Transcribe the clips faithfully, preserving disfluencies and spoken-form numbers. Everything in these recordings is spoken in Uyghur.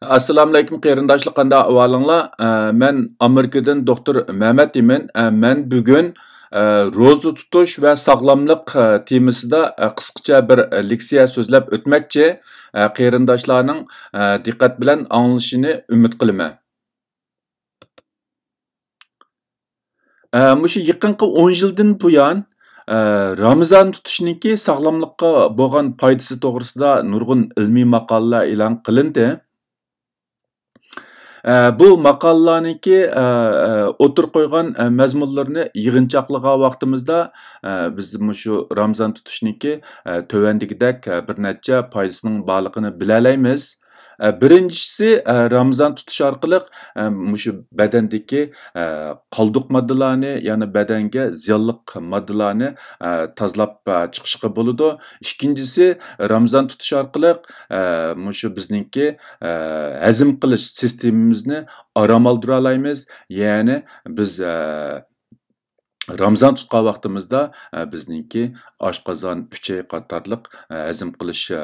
ئەسسالامۇئەلەيكۇم قېرىنداشلار، قانداق ئەھۋالىڭلار؟ ئە، مەن ئامېرىكىدىن دوختۇر مەمەت ئىمىن. ئە، مەن بۈگۈن، ئە، روزا تۇتۇش ۋە ساغلاملىق، ئە، تېمىسىدا، ئە، قىسقىچە بىر، ئە، لېكسىيە سۆزلەپ ئۆتمەكچى. ئە، قېرىنداشلارنىڭ، ئە، دىققەت بىلەن ئاڭلىشىنى ئۈمىد قىلىمەن. ئە، مۇشۇ يېقىنقى ئون يىلدىن بۇيان، ئە، رامىزان تۇتۇشنىڭكى ساغلاملىققا بولغان پايدىسى توغرىسىدا نۇرغۇن ئىلمىي ماقالىلەر ئېلان قىلىندى. ئە، بۇ ماقالىلەرنىڭكى، ئە، ئە، ئوتتۇرىغا قويغان، ئە، مەزمۇنلىرىنى يىغىنچاقلىغان ۋاقتىمىزدا، ئە، بىز مۇشۇ رامىزان تۇتۇشنىڭكى، ئە، تۆۋەندىكىدەك، ئە، بىر نەچچە پايدىسىنىڭ بارلىقىنى بىلەلەيمىز. ئە، بىرىنچىسى، ئە، رامىزان تۇتۇش ئارقىلىق، ئە، مۇشۇ بەدەندىكى، ئە، قالدۇق ماددىلارنى، يەنى بەدەنگە زىيانلىق ماددىلارنى، ئە، تازىلاپ، ئە، چىقىشقا بولىدۇ. ئىككىنچىسى، رامىزان تۇتۇش ئارقىلىق، ئە، مۇشۇ بىزنىڭكى، ئە، ھەزىم قىلىش سىستېمىمىزنى ئارام ئالدۇرالايمىز. يەنى بىز، ئە، رامىزان تۇتقان ۋاقتىمىزدا، ئە، بىزنىڭكى ئاشقازان، ئۈچەي قاتارلىق، ئە، ھەزىم قىلىش، ئە،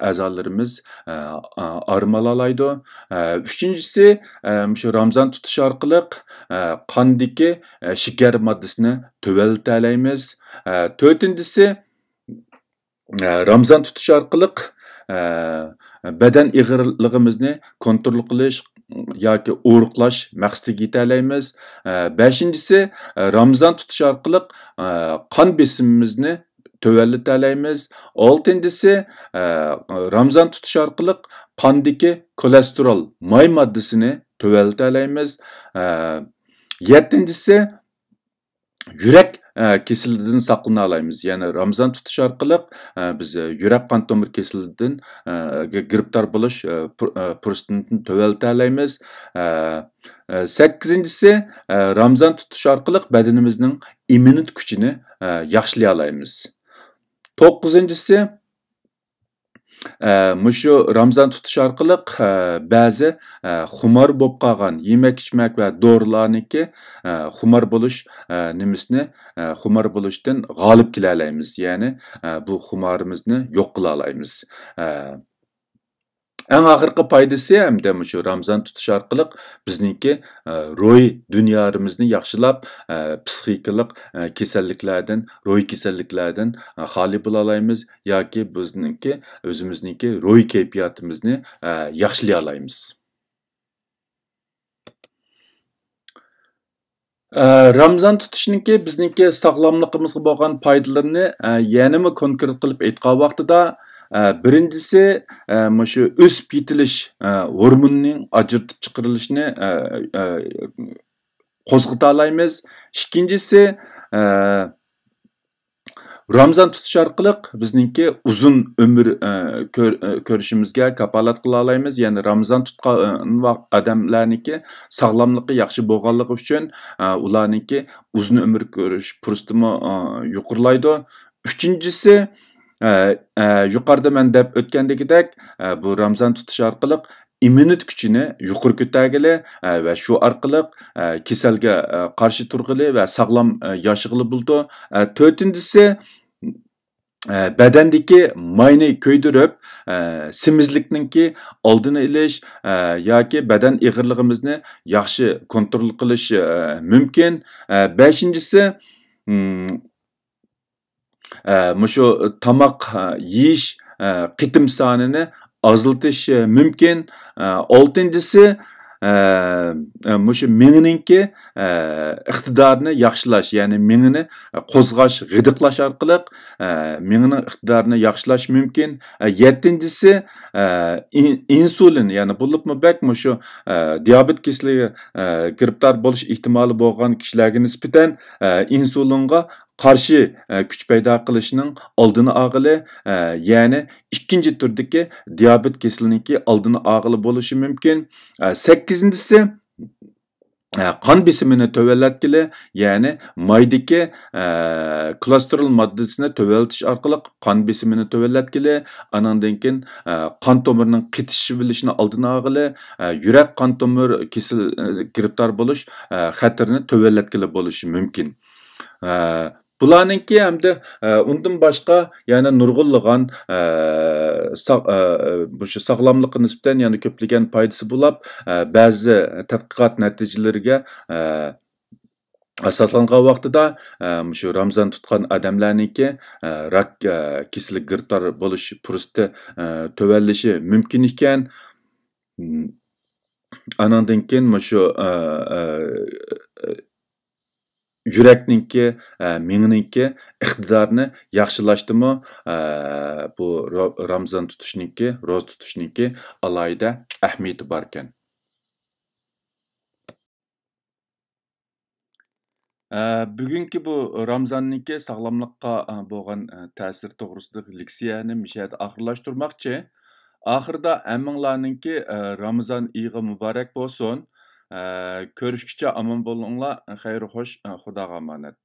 ئەزالىرىمىز، ئە، ئا-، ئارام ئالالايدۇ. ئە، ئۈچىنچىسى، ئە، مۇشۇ رامىزان تۇتۇش ئارقىلىق، ئە، قاندىكى، ئە، شېكەر ماددىسىنى تۆۋەنلىتەلەيمىز. ئە، تۆتىنچىسى، ئە، رامىزان تۇتۇش ئارقىلىق، ئە، بەدەن ئېغىرلىقىمىزنى كونترول قىلىش ياكى ئورۇقلاش مەقسىتىگە يېتەلەيمىز. ئە، بەشىنچىسى، ئە، رامىزان تۇتۇش ئارقىلىق، ئە، قان بېسىمىمىزنى تۆۋەنلىتەلەيمىز. ئالتىنچىسى، ئە، رامىزان تۇتۇش ئارقىلىق قاندىكى كولېستېرول ماي ماددىسىنى تۆۋەنلىتەلەيمىز. ئە، يەتتىنچىسى، يۈرەك، ئە، كېسىلىدىن ساقلىنالايمىز. يەنى رامىزان تۇتۇش ئارقىلىق، ئە، بىز، ئە، يۈرەك قان تومۇر كېسىلىدىن، ئە، گە-، گىرىپتار بولۇش، ئە، پۇر-، ئە، پۇرسىتىنى تۆۋەنلىتەلەيمىز. ئە، ئە، سەككىزىنچىسى، ئە، رامىزان تۇتۇش ئارقىلىق بەدىنىمىزنىڭ ئىممۇنىتېت كۈچىنى، ئە، ياخشىلايالايمىز. توققۇزىنچىسى، ئە، مۇشۇ رامىزان تۇتۇش ئارقىلىق، ئە، بەزى، ئە، خۇمار بولۇپ قالغان يېمەك-ئىچمەك ۋە دورىلارنىڭكى، ئە، خۇمار بولۇش، ئە، نېمىسىنى، ئە، خۇمار بولۇشتىن غالىب كېلەلەيمىز. يەنى، ئە، بۇ خۇمارىمىزنى يوق قىلالايمىز. ئە، ئەڭ ئاخىرقى پايدىسى ھەمدە مۇشۇ رامىزان تۇتۇش ئارقىلىق بىزنىڭكى، ئە، روھىي دۇنيارىمىزنى ياخشىلاپ، ئە، پسىخىكىلىق، ئە، كېسەللىكلەردىن، روھىي كېسەللىكلەردىن، ئە، خالىي بولالايمىز ياكى بىزنىڭكى، ئۆزىمىزنىڭكى روھىي كەيپىياتىمىزنى، ئە، ياخشىلىيالايمىز. ئە، رامىزان تۇتۇشنىڭكى بىزنىڭكى ساغلاملىقىمىزغا بولغان پايدىلىرىنى، ئە، يەنىمۇ كونكرېت قىلىپ ئېيتقان ۋاقتىدا، ئە، بىرىنچىسى، ئە، مۇشۇ ئۆسۈپ يېتىلىش، ئە، ھورمونىنىڭ ئاجرىتىپ چىقىرىلىشىنى، ئە، ئە، قوزغىتالايمىز. ئىككىنچىسى، ئە، رامىزان تۇتۇش ئارقىلىق بىزنىڭكى ئۇزۇن ئۆمۈر، ئە، كۆر-، ئە، كۆرۈشىمىزگە كاپالەت قىلالايمىز. يەنى رامىزان تۇتقان ۋاق-، ئادەملەرنىڭكى ساغلاملىقى ياخشى بولغانلىقى ئۈچۈن، ئە، ئۇلارنىڭكى ئۇزۇن ئۆمۈر كۆرۈش پۇرسىتىمۇ، ئە، يۇقىرىلايدۇ. ئۈچىنچىسى، ئە، ئە، يۇقىرىدا مەن دەپ ئۆتكەندىكىدەك، ئە، بۇ رامىزان تۇتۇش ئارقىلىق ئىممۇنىتېت كۈچىنى يۇقىرى كۆتەرگىلى، ئە، ۋە شۇ ئارقىلىق، ئە، كېسەلگە، ئە، قارشى تۇرغىلى ۋە ساغلام، ئە، ياشىغىلى بولىدۇ. ئە، تۆتىنچىسى، ئە، بەدەندىكى ماينى كۆيدۈرۈپ، ئە، سېمىزلىكنىڭكى ئالدىنى ئېلىش، ئە، ياكى بەدەن ئېغىرلىقىمىزنى ياخشى كونترول قىلىش، ئە، مۇمكىن. ئە، بەشىنچىسى، ئىم، ئە، مۇشۇ تاماق، ئە، يېيىش، ئە، قېتىم سانىنى ئازلىتىش، ئە، مۇمكىن. ئە، ئالتىنچىسى، ئە، ئە، مۇشۇ مېڭىنىڭكى، ئە، ئىقتىدارىنى ياخشىلاش، يەنى مېڭىنى قوزغاش، غىدىقلاش ئارقىلىق، ئە، مېڭىنىڭ ئىقتىدارىنى ياخشىلاش مۇمكىن. ئە، يەتتىنچىسى، ئە، ئىن-، ئىنسۇلىن، يەنى بولۇپمۇ بەك مۇشۇ، ئە، دىيابېت كېسىلىگە، ئە، گىرىپتار بولۇش ئېھتىمالى بولغان كىشىلەرگە نىسبەتەن، ئە، ئىنسۇلىنغا قارشى، ئە، كۈچ پەيدا قىلىشنىڭ ئالدىنى ئالغىلى، ئە، يەنى ئىككىنچى تۈردىكى دىيابېت كېسىلىنىڭكى ئالدىنى ئالغىلى بولۇشى مۇمكىن. ئە، سەككىزىنچىسى، ئە، قان بېسىمىنى تۆۋەنلەتكىلى، يەنى مايدىكى، ئە، كولېستېرول ماددىسىنى تۆۋەنلىتىش ئارقىلىق قان بېسىمىنى تۆۋەنلەتكىلى، ئانىڭدىن كېيىن، ئە، قان تومۇرىنىڭ قېتىشىۋېلىشىنى ئالدىنى ئالغىلى، ئە، يۈرەك قان تومۇر كېسىلى، ئە، گىرىپتار بولۇش، ئە، خەتىرىنى تۆۋەنلەتكىلى بولۇشى مۇمكىن. ئە، بۇلارنىڭكى ھەمدە، ئە، ئۇندىن باشقا يەنە نۇرغۇنلىغان، ئە، ساغ-، ئە، مۇشۇ ساغلاملىققا نىسبەتەن يەنە كۆپلىگەن پايدىسى بولاپ، ئە، بەزى تەتقىقات نەتىجىلىرىگە، ئە، ئاساسلانغان ۋاقتىدا، ئە، مۇشۇ رامزان تۇتقان ئادەملەرنىڭكى، ئە، راك، ئە، كېسىلىگە گىرىپتار بولۇش پۇرسىتى، ئە، تۆۋەنلىشى مۇمكىن ئىكەن. ئانىڭدىن كېيىن مۇشۇ، ئە، ئە، يۈرەكنىڭكى، ئە، مېڭىنىڭكى ئىقتىدارىنى ياخشىلاشتىمۇ، ئە، بۇ را-، رامزان تۇتۇشنىڭكى، روزا تۇتۇشنىڭكى ئالاھىدە ئەھمىيىتى باركەن. ئە، بۈگۈنكى بۇ رامزاننىڭكى ساغلاملىققا، ئە، بولغان، ئە، تەسىرى توغرىسىدىكى لېكسىيەنى مۇشۇ يەردە ئاخىرلاشتۇرماقچى. ئاخىرىدا ھەممىڭلارنىڭكى، ئە، رامزان ئېيىغا مۇبارەك بولسۇن. ئە، كۆرۈشكىچە ئامان بولۇڭلار. خەير خوش، ئە، خۇداغا ئامانەت.